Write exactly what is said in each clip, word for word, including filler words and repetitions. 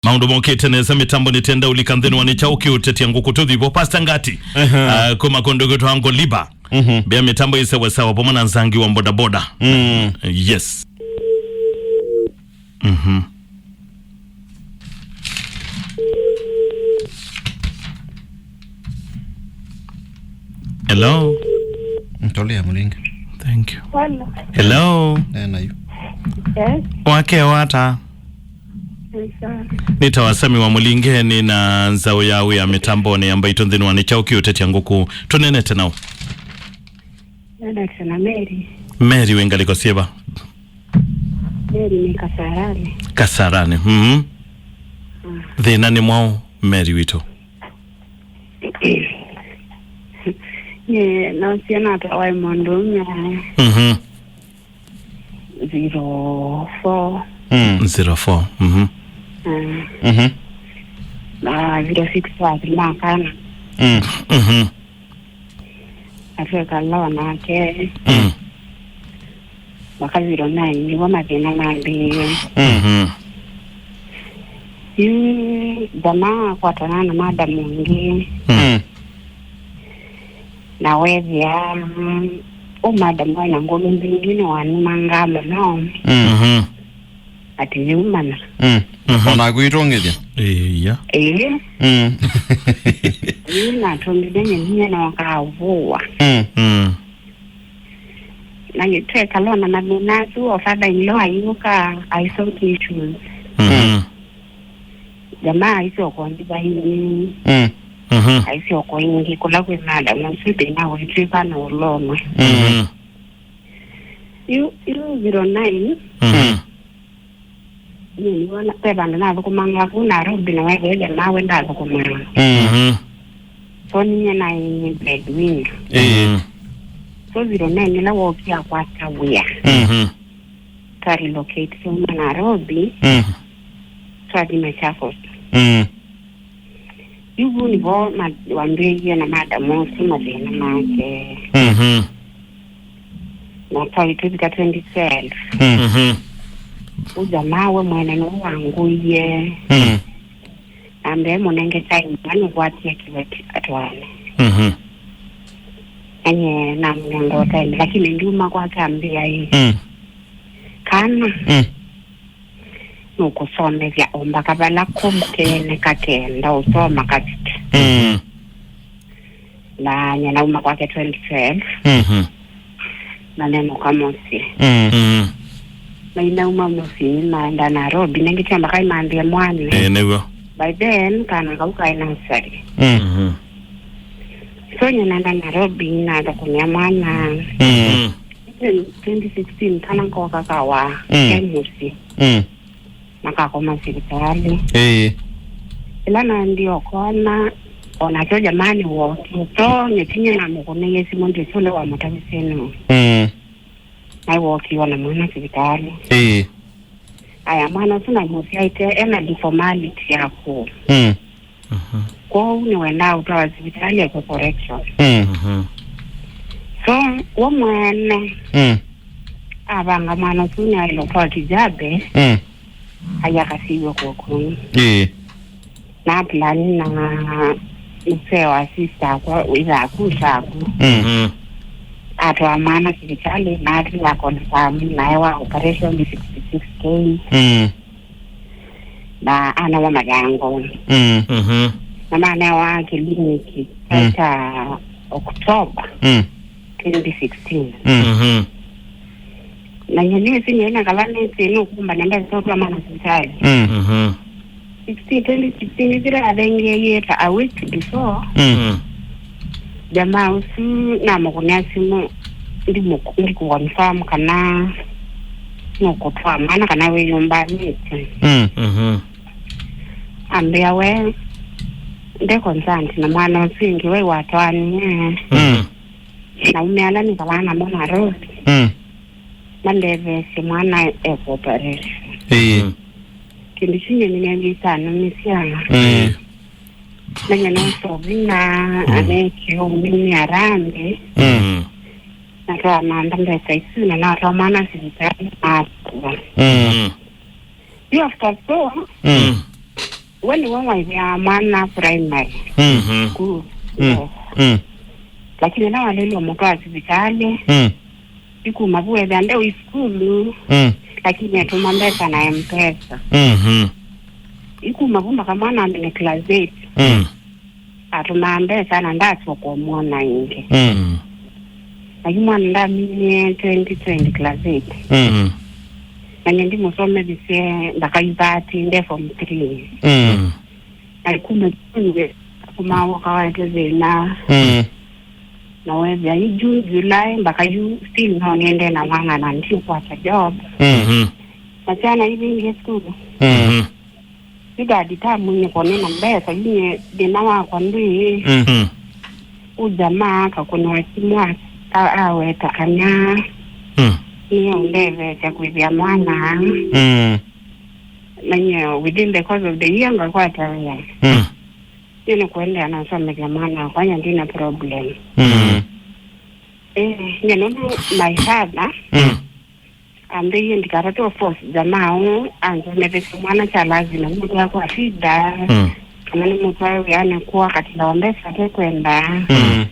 Maũndũ mokĩte nesa mĩtambo nĩ tenda ũlika nthĩnĩ wa nĩ kyaũ kĩũtetya ngũkũ tũthivo. Pastor Ngati, aha, ah, kuma kũndũ kwĩtwa Ngoliba. Mhm. Mbĩa mĩtambo ĩ sawa sawa, pamwe na Nzangi wa bodaboda. Mm. Yes. Mhm. Hello. Ntolea Mũlinge. Thank you. Hello. Hello. Nena yu. Yes. Wake wata. Yes, sir. Nĩ ta wasami wa Mũlinge, nĩ na nzaũ ya wĩa mĩtambonĩ ya mbaitũ nthĩnĩ wa nĩ kyaũ kĩũtetya ngũkũ. Tũnenete nao. Nena tena Mary. Mary wĩ ngalĩko syĩva? Mary nĩ Kasarani. Kasarani. Mhm. Mm. Thĩna nĩ mwaũ, Mary witũ? Nye, no ciana ta waĩ mũndũ ũmwe. Mhm. Zero four. Mm. Zero four. Mhm. Mm. Mhm. Na zero six wa thima kana. Mm. Mhm. Atweka law nake. Mm. Mwaka zero nine nĩw'o mathĩna mambĩĩe. Mhm. Yu jamaa akwatana na madam ũngĩ. Mm. Na wethĩa, mm, ũ madam waĩ na ngũlũ mbingĩ nĩwanũmangaa mũno. Mm. Mhm. Atĩ yĩumana. Mm. Mhm. Ona kwĩtũngĩthya. Ĩĩ, ya. Ĩĩ. Mm. Ĩĩ, natũngĩthya nyie nokaa ũvũwa. Mm. Mm. Na twekala na mathĩna asu, o father in law ayũka, I sought issues. Mhm. Jamaa aisyoka ũndĩva ĩngĩ. Mm. Mhm. Aisyoka ĩngĩ kũla kwĩ madam ũsu thĩna wĩtw'ĩka na ũlomwe. Mhm. Yu, yu zero nine. Mhm. Nĩwona ve vandũ nathũkũmangaa kũu Nairobi, na wethĩa jamaa we ndathũkũmaa. Mm. Mhm. So ninyie naĩ breadwinner. Ĩĩ. Mhm. So zero nine ĩla wookie akwata wĩa. Mm. Mhm. Twa relocate twauma Nairobi. Mm. Twathi Machakos. Mm. Yu vu nĩvo ma-, wambĩĩie na madam ũsu mathĩna make. Mhm. Na twaĩ tũvika twenty twelve. Mm. Mhm. Ũ jamaa we mwene nĩwe wangũie. Mm. Na mbee mũnenge time, na nĩkwatie kĩveti atwaane. Mhm. Anye namũnenga time, lakini ndiuma kwake ambĩa ĩ. Mm. Kana. Mm. Nũkũsomethya o mbaka vala kũu keene kakenda ũsoma kavike. Mm. Na nyie nauma kwake twenty twelve. Mhm. Na nenũka mũsyĩ. Mm. Mm. Na inauma mũsyĩ, maenda Nairobi. Nengĩ kyamba kai mambie mwana. Eh, nĩw'o. By then, kana kau kaĩ nursery. Mm. Mhm. So, nyie naenda Nairobi, nathũkũmĩa mwana. Mm. Mm. Twenty sixteen, kana koka kawa, mm, ke mũsyĩ. Mm. Makakoma sivitalĩ. Ĩĩ. Ĩla naendie ũkona, onakyo jamani wookie. To nĩtinye namũkũnĩie simũ ndĩsĩ ũla wamũtavisye nũũ. Mm. Naĩ wookie ona mwana sivitalĩ. Ĩĩ. Aya, mwana ũsu namũsyaĩte ena deformality ya kũũ. Mm. Mhm. Kwoou nĩwendaa ũtwawa sivitalĩ ekwe correction. Mm. Mhm. So, we mwene, mm, avanga mwana ũsu nĩaĩle ũtwawa Kijabe, mm, aĩ akasiw'e kũũ kũu. Ĩĩ. Na plan na mũseo wa sister akwa, wĩthaa ku saku. Mm. Mhm. Atwaa mwana sivitalĩ, na atwĩa confirm, naewa operation sixty six K. Mm. Na anawa mathango. Mm. Mhm. Na manewa kiliniki, mm, kya October, mm, twenty sixteen. Mm. Mhm. Na nyie nĩsĩ nyie na kala nĩsĩ nũkumbanya mbesa ũtwa mwana sivitalĩ. Mm. Mhm. Sixteen, twenty sixteen, ĩthĩra athengeie ta a week before. Mm. Mm. Jamaa ũsu namũkũnĩa simũ, ndimũ-, ndikũconfirm kana nũkũtwaa mwana kana wĩyũmbanĩte. Mm. Mhm. Ambĩa we, nde concerned na mwana ũsu ĩngĩ we watwaanie. Mm. Na ume ala nĩkalaa namo Nairobi. Mm. Mandetheesye mwana ekũoperation. Ĩĩ. Mm. Kĩndũ kyu nyie nĩnengisaa nũmĩsya. Mm. Menya no sovina, mm, anekĩo mimi arambe. Mm. Natwaa nanda mbesa isu na natwaa mwana sivitalĩ nakua. Mm. Mm. Yu after so, mm, Nĩwe waĩvĩaa mwana primary. Mhm. School. Mm. Yes. Mm. Lakini ĩla walelwa mũtwaa sivitalĩ, Mm. ikuma vu ethĩa ndeũi sukulu, Mm. lakini atũma mbesa na M-Pesa. Mhm. Ikuma vu mpaka mwana amine class eight. Mm. Atũmaa mbesa na ndasyoka ũmwona ĩngĩ. Mm. Na yu mwana ndaminie twenty twenty class eight. Mm. Na nye ndimũsomethisye mpaka yu thirty, nde form three. Mm. Na kuma yu nĩ kuma woka waete thĩna. Mm. Na wethĩa yu June, July, mpaka yu still no nĩendee na mwana na ndiũkwata job. Mm. Mhm. Na syana ivingie sukulu. Mm. Mhm. Yu daddy tamunyĩkwa nĩ na mbesa, yu nyie thĩna wakwa ndwĩ. Mm. Mm. Ũ jamaa akakũnĩwa simũ a-, a-, aweta kana Mm. nĩũndetheesya kwĩthĩa mwana. Mm. Na nyie within the course of the year ngakwata wĩa. Mm. Nyie nĩkũendeea na ũsomethya mwana wakwa, nyie ndina problem. Mm. Eh, nyie nũndũ my father Mm. Ambĩie ndikatatoe force jamaa ũũ anzomethesye mwana kya lazima, nĩmũtwae kwa fida, Mm. kana nĩmũtwae wĩanĩ kwa katila wa mbesa atekwenda. Mm.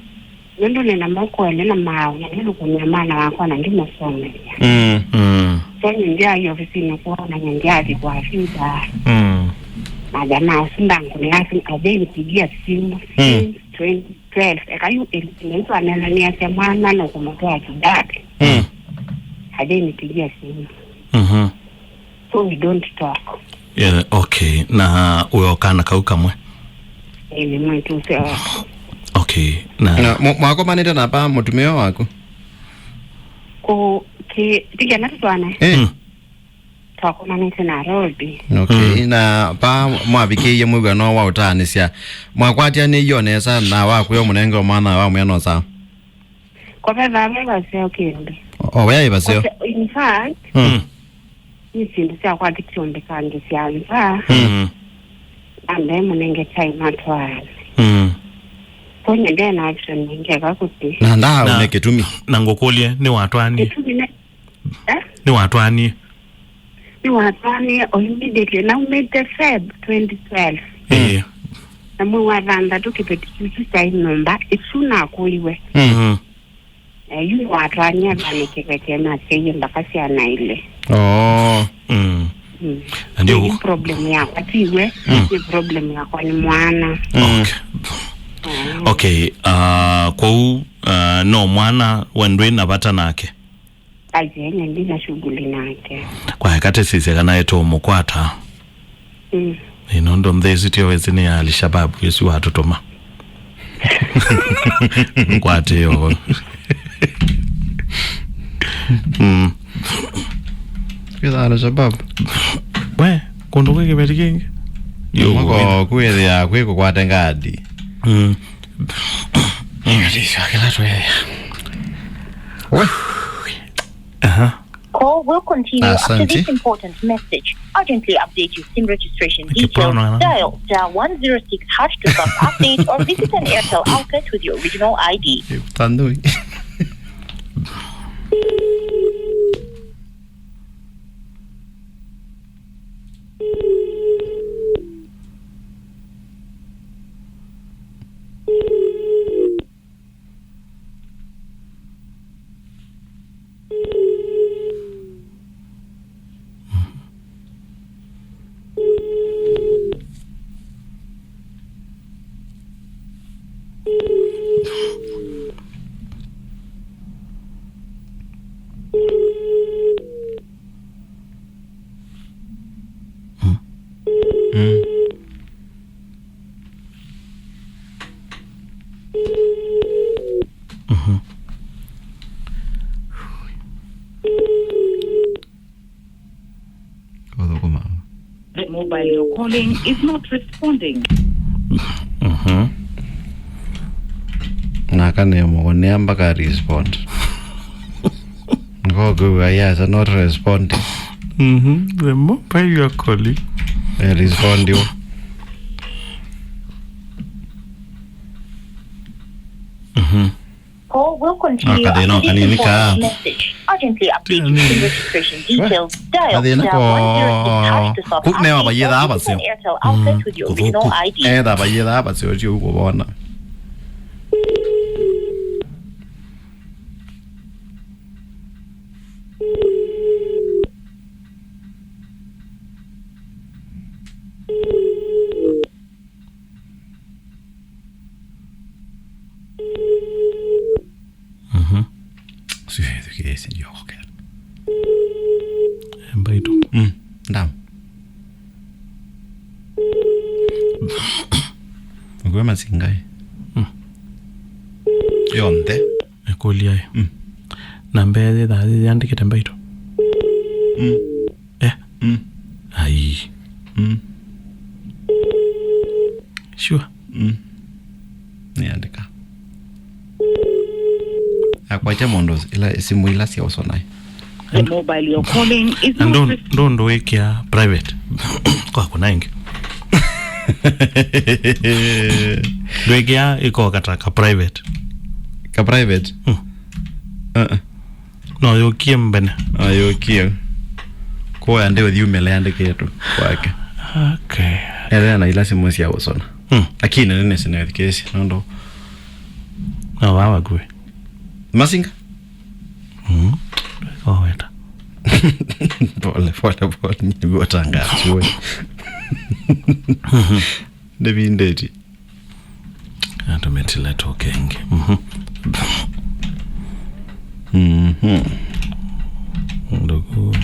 Nũndũ nĩ na moko elĩ na maaũ, na ndĩlũkũmĩa mwana wakwa na ndimũsomethya. Mm. Mm. So nyie ndyaĩ ofisinĩ kwoo na nyie ndyathi kwa fida. Mm. Na jamaa ũsu ndangũnĩa simu, athĩnĩpigia simu Mm. since twenty twelve, eka yu ĩlĩkĩle yu twaneenanĩasya mwana na kũmũtwaa kĩdato. Mm. Athĩnĩpigia simu. Mhm. So we don't talk. Yeah, okay. Na ũyo kana kau kamwe? Ĩĩ, nĩ mwĩtu ũseo. Okay. Na Na mwa-, mwakomanĩte na pa mũtumĩa waku? Kũ-, kĩ-, tikana tũtwane. Eh. Mm. Twakomanĩte Nairobi. Okay. Mm. Na pa mwavikĩie mwĩw'ano wa ũtaanĩsya, mwakwatyanĩie o nesa na wakwĩa mũnenge o mwana wa mwĩano saa? Kwa veva ve vaseo kĩndũ. O, o, wea ĩvaseo? Kwa se-, in fact, Mm. ni syĩndũ syakwa kĩtyombĩkangĩsya nza. Mm. Ambe mũnenge chai matwaane. Mm. Ko nyendee na option ĩngĩ eka kũthi. Na ndaa Na, ũne kĩtumi. Na ngũkũlye, nĩwatwaanie? Kĩtumi ne-, Eh? Nĩwatwaanie? Nĩwatwaanie o immediately. Naumĩte Feb twenty twelve. Ĩĩ. Na mwei wa thanthatũ kĩveti kĩu kyaĩ nyũmba, ĩsu nakũiwe. Mm. Eh, yu nĩwatwaanie vanĩkĩvete nasyaie mbaka syana ilĩ. Oh. Mm. Mm. Na ndio Yu problem yakwa tiwe, Mm. nĩ problem yakwa nĩ mwana. Mm. Okay. Mm. Okay, uh, kwoou, uh, no mwana we ndwĩ na vata nake? Aje, nye ndina shughuli nake. Kwa katesisya kana etũmũkwata. Mm. Ĩ, nũndũ nthĩ ĩsu tyo wĩsĩ nĩ ya Al-Shabab, ĩsu watũtũma. Nkwatĩo. Mm. Kwĩtha Al-Shabab. We, kũndũ kwĩ kĩveti kĩngĩ. Yo, mako kwĩthĩa kwĩ kũkwate ngadi. Mm. Kĩla tweea. We. Aha. Call will continue after Asante. this important message. Urgently update your SIM registration details. Dial star one zero six hash to self-update or visit an Airtel outlet with your original I D. Tandui. Mm. Mhm. Ũthũkũma. The mobile you're calling is not responding. Mhm. Naka nĩ mũkũnĩa mpaka respond. Ngokwĩw'a, yes, not responding. Mhm. The mobile you're calling. Eh, respond yo. Mhm. Call will continue. Akathĩna after this kanini important ka. Message. Urgently update your SIM registration details. Dial kathĩna star ko one zero six hash to stop ku- update or visit an Airtel outlet with your original I D. Etha vayĩthaa vaseo ti ũkũvona. Mhm. Sio, sio, sio, okay. Mbaitũ. Mm, ndam. Ngwe masingai. Mm. Yonthe. Ĩkũlya ĩ. Mm. Na mbee yĩthaa yĩandĩkĩte Mbaitũ. Mm. Eh? Mm. Ai. Mm. Sure. Mm. Nĩandĩka. Akwatya mũndũ ila simu ila sya ũsonai. The mobile you're calling is na not ndũ- ndũ- ndũĩkĩa private. Kwa kuna ĩngĩ. Ndũĩkĩa ĩkokata ka private. Ka private? Mm. Uh-uh. No yũkie mbene. Ayũkie. Kuoya ndio thiumele andĩkĩtwe kwake. Okay. Ele na ila simu sya ũsona. Mm. Lakini nene sinethikĩsye nũndũ. No wa wakue. Masinga? Mm. Oweta. Pole, pole, pole. Nĩguo tangazo. Nĩvindĩti. Atũmĩtile tũke ĩngĩ. Mhm. Mhm. Ndugu.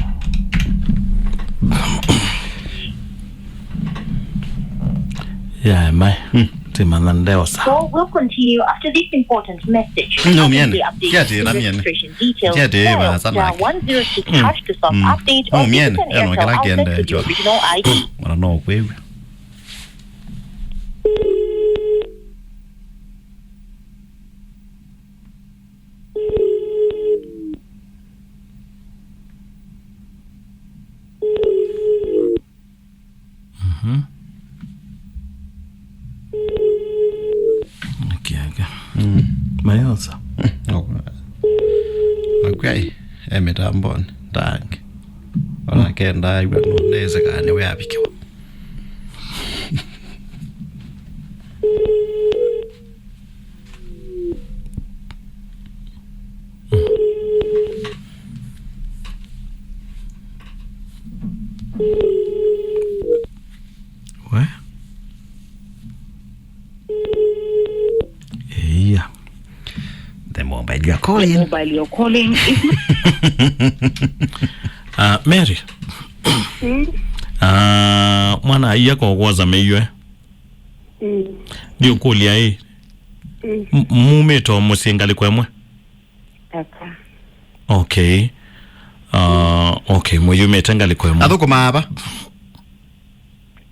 Ya, mai. Mm. Timana ndeosa. Call will continue after this important message. No, mien. Urgently update your registration details. Dial star one zero six hash to stop update or visit an Airtel outlet with your original I D. Mwana no kwĩw'a. Mhm. Kiaka. Mm. Mayosa. Mm. Akwai, e mĩtambonĩ, ndangi. Ona kenda aigua no, nĩsĩ kana nĩwe avikiwa. We? Ĩia. The mobile you're calling. The mobile you're calling is Ah, Mary. Mm. Ah, mwana aiya kokwoza meiwe. Mm. Ndiũkũlya ĩ. Mm. M- mumĩte o mũsyĩ ngalĩko ĩmwe? Aka. Okay. Ah, okay, mũyumĩte ngalĩko ĩmwe. Athũkũmaa va?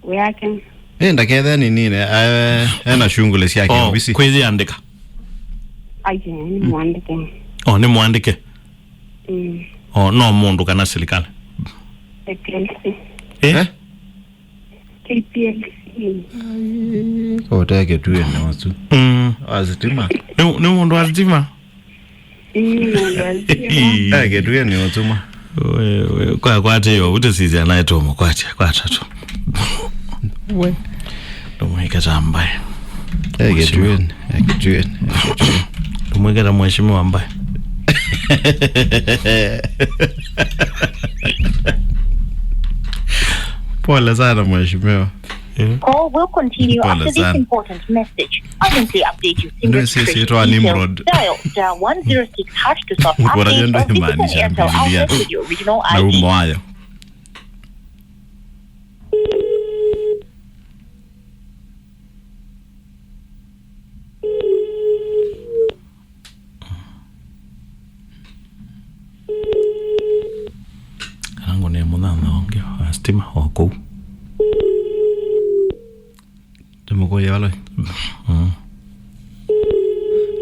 Wĩake. Ĩ, ndakethe ninine, eh, ena shughuli syake. Oh, ovisi. Kwĩyĩandĩka. Aye, nĩ mwandĩke. Oh, nĩ mwandĩke. Mm. Oh, no mũndũ kana serikali? K P L C. Eh? Eh? K P L C. Ai, kote kĩtuĩnĩ ũsu. Mm. Wa sitima. Nĩ, nĩ mũndũ wa sitima? Mm, mũndũ wa sitima. Eh, kĩtuĩnĩ ũsu ma. We, we, kwa, kwatĩo, ũtĩsisya naĩ tũmũkwatya, kwata tu. We. Ndũmwĩke ta mbaĩ. Eh, kĩtuĩnĩ, eh, kĩtuĩnĩ, eh, kĩtuĩnĩ. Ndũmwĩke ta mheshimiwa mbaĩ. Pole sana, mheshimiwa. Yeah. Call will continue after this important message. Urgently update your SIM registration details. Dial star one zero six hash to stop update or visit an Airtel outlet with your original I D. Na umo wayo. Kana ngũnĩe mũthanya ũngĩ wa sitima o kũu. Ndĩmũkũlye valoi. Mm.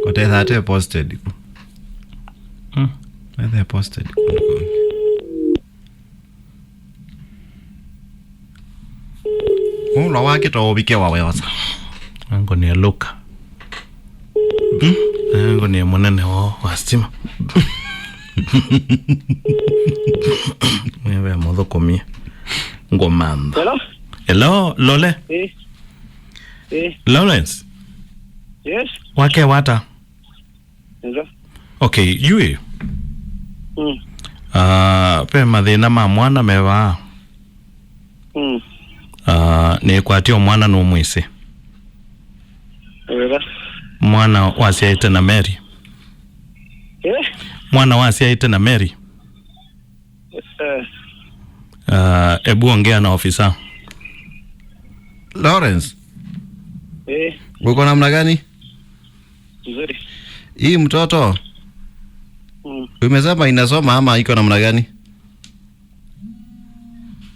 Ũtetha ate posted ku. Mm. Ethe posted ku. Mũlwa wake to ũvike wa weosa. Ango nĩ Luka. Hmm? Ngo nĩ mũnene woo wa stima. Nĩwe mũthũkũmie. Ngũmantha. Hello? Hello, Lole? Eh. Eh. Lawrence? Yes? Wake wata? Nza. Okay, yui. Mm. Ah, pe mathĩna ma mwana mevaa. Mm. Ah, nĩkwatio mwana nũmwĩsĩ. Wega. Mwana wasyaĩte na Mary. Eh? Mwana wasyaĩte na Mary. Eh. Ah, ebu ongea na ofisa. Lawrence. Eh. Uko namna gani? Nzuri. Hii mtoto. Mm. Umesema inasoma ama iko namna gani?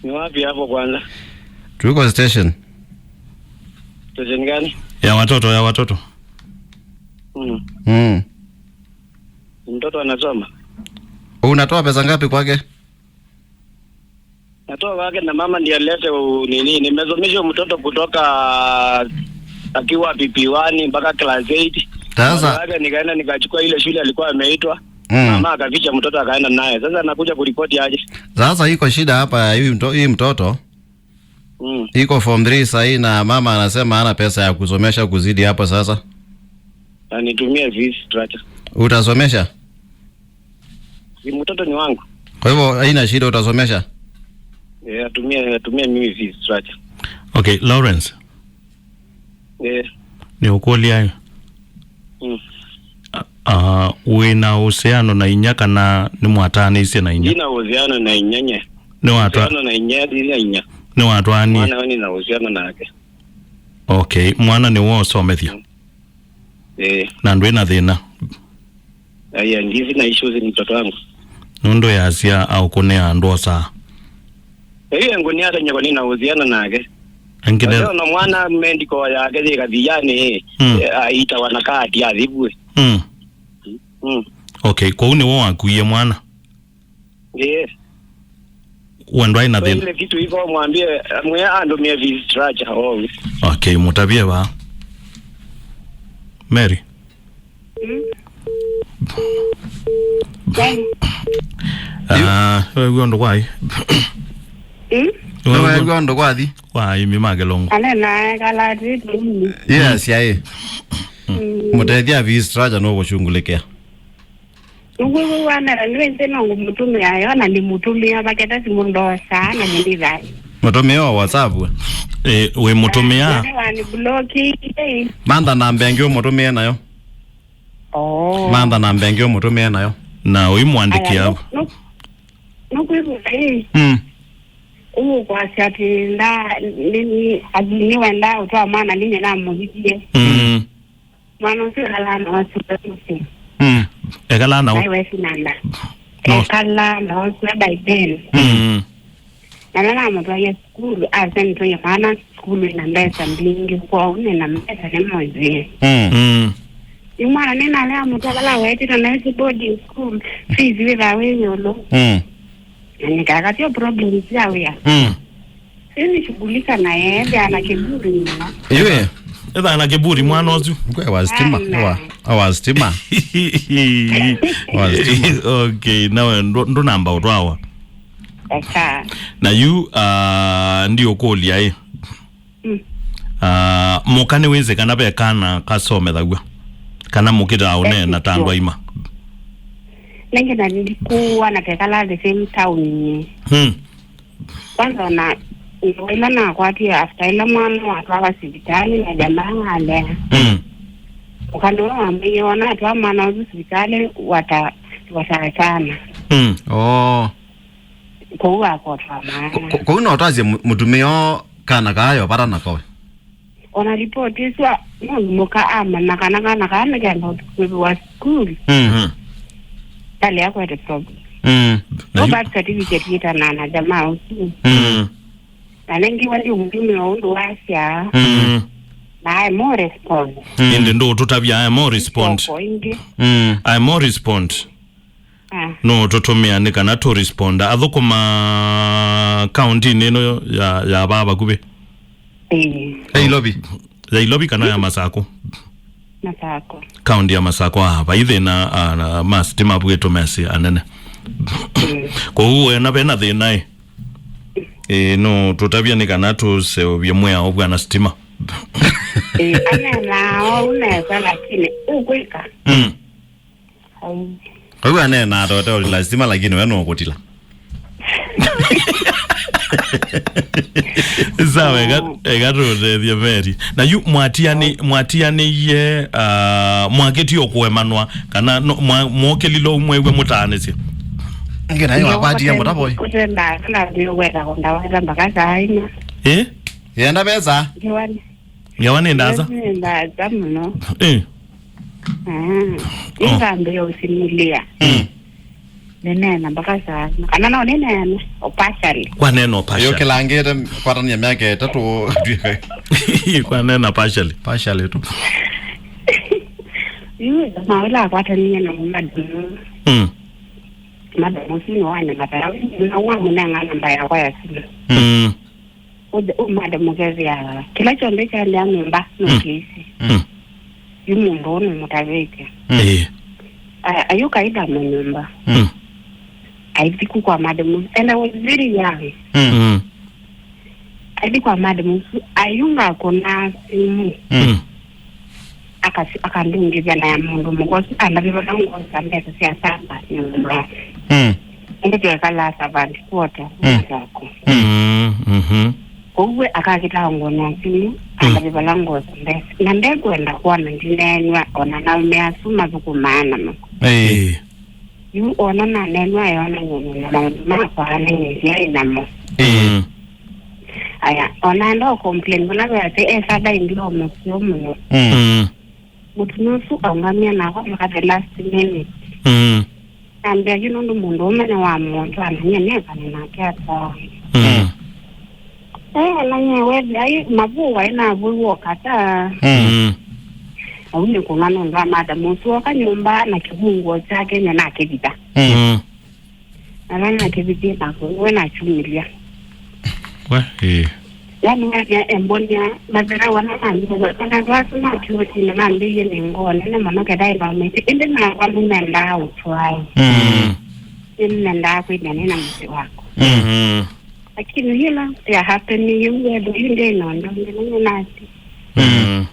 Ni wapi hapo kwanza? Tuko station. Station gani? Ya watoto, ya watoto. Mm. Mm. Mtoto anasoma. Unatoa pesa ngapi kwake? Natoa kwake na mama ndiye alete u-, nini, nimesomesha mtoto kutoka akiwa P P one mpaka class eight. Sasa. Baada yake nikaenda nikachukua ile shule alikuwa ameitwa. Mm. Mama akaficha mtoto akaenda naye. Sasa anakuja kuripoti aje? Sasa iko shida hapa ya hii mto-, hii mtoto. Mm. Iko form three sahii na mama anasema hana pesa ya kusomesha kuzidi hapo sasa. Anitumie fees structure. Utasomesha? Si mtoto ni wangu. Kwa hivyo haina shida, utasomesha? Eh, atumie, atumie mimi fees structure. Okay, Lawrence. Eh. Nĩ ũkũlya ĩ. Mm. Ah, wĩ na uhusiano na inya kana nĩ mwatanĩisye na inya? Ndina uhusiano na inya nye. Nĩ watwa- Uhusiano na inya, ndina inya. Nĩ watwani? Mwana we nina uhusiano nake. Okay, mwana nĩ wosomethya? Mm. Eh. Na ndwĩ na thĩna? Aya, ndisi na issues ni mtoto wangu. Nũndũ yasya aũkũnĩa andũ osaa. Ĩĩ ngũnĩa ata nyako nina uhusiano nake. Angine. Ndio na mwana medical yake yĩ kathiani. Mm. Eh, aitawa na kadi athivue. Mm. Mm. Okay, kwa hiyo nĩ wo wakuie mwana? Yes. We ndwaĩ na thĩna? Ile kitu iko mwambie, mwe andũmie fees structure always. Okay, mũtavye va. Mary. Mm. Ah, we wĩw'a ũndũ kwaĩ. Mm? Nĩwaĩw'a ũndũ kwathi? Kwa aĩmi ma Kĩlungu. Anena ekala atĩ tũmini. Yes, yaĩ. Mm. Mũtethya fees structure no kũshungulĩkĩa. Nĩwĩw'aa nĩwĩsĩ no ngũmũtũmĩa yo na nĩmũtũmĩa vaketa simũ ndosaa na mũnĩthaĩ. Mũtũmĩa wa WhatsApp we? Eh, wĩ mũtũmĩa? Nĩ wa nĩ block ĩ. Mantha namba ĩngĩ ũmũtũmĩe nayo. Oh. Mantha namba ĩngĩ ũmũtũmĩe nayo. Na ũimwandĩkĩa. Aya, nũ-, nũ-, nũkwĩw'a ĩ. Mm. Ũmũkwasya atĩ nda, nĩ, nĩ, nĩwendaa ũtwaa mwana nĩ nyina amũhikie. Mm. Mwana ũsu ekalaa na wasua Tuesday. Mm. Ekalaa na ũ? Naĩ wesinanda. No. Ekalaa na wasua by then. Mm. Na nanamũtwaie sukulu, asya nĩtwaie mwana sukulu ĩna mbesa mbingĩ, kwoou nĩna mbesa nĩmũĩsĩe. Mm. Mm. Yu mwana nĩnalea mũtwavala wetĩtwe naĩ boarding school, fees wĩthaa wĩ ĩũlũ. Mm. Na nĩkakatyo problems ya wĩa. Mm. Sisi shughulika na yeye, ana kiburi mno. Iwe. Etha ana kiburi mwana ũsu. Ngwe wa stima. Ana. Wa, wa stima. Wa stima. Okay, nawe ndũ-, ndũnamba ũtwawa. Eka. Na yu, ah, ndiũkũlya ĩ. Mm. Ah, mũka nĩwĩsĩ kana ve kana kasomethaw'a? Kana mũkĩtaa ũneena ta andũ aima? Nengĩ na ndikuwa na kekala the same town. Hmm. Kwanza ona ĩla nakwatie after ĩla mwana watwawa sivitalĩ na jamaa alea. Mm. Ũkana ũla wambĩie ona atwaa mwana ũsu sivitalĩ wata-, watatana. Mm. Oh. Kũu akotwa mwana. Ko-, ko-, kũu no twasye mũ-, mũtumĩa o kana kaa yovata na kowe. Ona ripoti ĩsu a-, mũka amanya kana kana kaa nĩkenda kwĩviwa sukulu. Mm. Ndalea kwete problem. Mm. Na no yu- birth certificate yĩtanaa na jamaa ũsu. Mm. Na nengiwa ndi mũtumĩa ũndũ wasya. Mm. Na aĩ more respond. Mm. Ĩndĩ ndũũtũtavya aĩ more respond. Koko ingĩ. Mm. Aĩ more respond. Ah. No tũtũmĩa nĩ kana tũ responda. Athũkũma kauntinĩ ĩno ya, ya vaa vakuvĩ. Ĩĩ. Ya Ilovi. Ya Ilovi kana ya Masakũ? Masako. Kaunti ya Masako, ah, vai thĩna, ah, na ma sitima vwĩtũ mesĩ anene. Mm. Kwoou wena vena thĩna ĩ? Ĩ, no tũtavye nĩ kana tũseũvye mwĩao vwana sitima. Ĩ, aneenaa ũu nesa, lakini ũkwĩka. Mm. Ai. Ũu aneenaa tote ũlila sitima, lakini we no kũtila. Sawa, eka, eka tũtethye Mary. Na yu mwatiani, mwatianĩie, ah, mwakĩtie o kũemanwa, kana no, mwa-, mwokĩlile ũu mwew'a mũtaanĩsye? Ngĩ nayo wapatie mũtavoi. Kũtenda, kana ndio kwenda kũndaweta mpaka saa ina. Eh? Yenda pesa? Ngiwani. Ngewa nĩ ndaasa? Nĩ ndaasa mũno. Eh. Mm. Oh. Nĩngambĩĩa ũsimulia. Mm. Nĩneena mpaka saa. Kana no nĩneene o partially. Kwa neno partially. Yo kĩlangĩte kwatania myaka ĩtatũ. Kwa nena partially. Partially tu. Yu, maũla akwatanie na madam. Mm. Madam ũsu nĩ wa nyamata. Na wa mũnenga namba yakwa ya simu. Mm. Ũthe ũmade mũkethĩa kĩla kyonthe kyaendeea nyũmba nũkĩĩsĩ. Mm. Yu mũndũ ũũ nũmũtavĩtye. Mm. Ĩĩ. A-, ayũka ĩthama nyũmba. Mm. Aithi ku kwa madam ũsu. And I was very young. Mm. Mm. Aithi kwa madam ũsu. Ayunga kũna simu. Mm. Akasi-, akandũngĩthya na ya mũndũ mũka ũsu andavĩva na ngosa mbesa sya samba nyũmba. Mm. Ĩndĩ twekalaa savant quarter. Mm. Yako. Mm, mhm. Kwoou we akakĩtaa ngũnĩa simu, mm, andavĩva na ngosa mbesa. Na ndekwenda kwona ndineenywa ona naume asu mathũkũmaa namo. Ĩĩ. Ĩĩ. Yu ona nanenwa ayona nyonyo na maũndũ makwa anenyesia ĩ namo. Ĩĩ. Mm. Aya, ona enda o complain, vana ve atĩ esada ĩndĩ o mũseo mũno. Mm. Mm. Mũtumĩa ũsu aũngamĩa nakwa mpaka the last minute. Mm. Ambĩa yu nũndũ mũndũ ũme nĩ wa mũndũ, ananyie nĩekane nake ata. Mm. Eh, na nye wethi ai mavũwa ĩ na vũi wokata. Mm. Mm. Au nĩ kũna nũndũ wa madam ũsu oka nyũmba na kĩvunguo kyake nye nakĩvitha. Mm. Na nana kĩvithie nako we nakyumĩlya. We, ĩĩ. Yani wethĩa embonia mathera wana mambĩĩe kana andũ asu makiũtine mambĩĩe nĩ ngoo nene mũno kethaĩ maumĩte ĩndĩ nakwa nĩmendaa ũtwae. Mm. Nĩmendaa kwĩthĩa nĩ na mũsyĩ wakwa. Mm. Lakini yĩla ya happen yu wethĩa yu ndĩ na ũndũ nene nasi. Mm.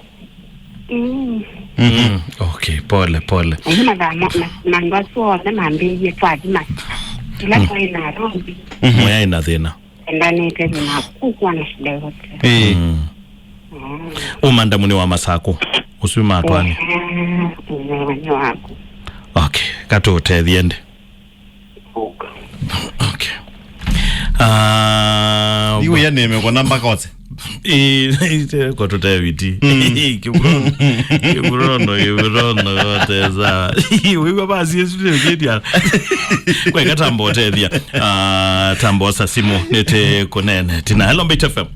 Mm. Mm. Okay, pole, pole. Ayu mathamo, ma-, mandũ asu onthe mambĩĩie twathi ma-, ila twaĩ Nairobi. Mwaĩ na thĩna. Endanĩte thĩna kũkuwa na shida yote. Ĩĩ. Mm. Mm. Ũmandamu nĩ wa Masakũ. Ũsu matwani. Ehe, nĩ waku. Okay, katũtethie ndi. Okay. Ah, iwe ya neme kona mbakose. Eh, kwa tuteviti. Mm. Kiburono, kiburono, kiburono, koteza. Wewe basi Yesu ndio kidia. Kwa katambo tethia. Ah, tambo sa simu nete konene. Tina, hello, Mbaitu F M.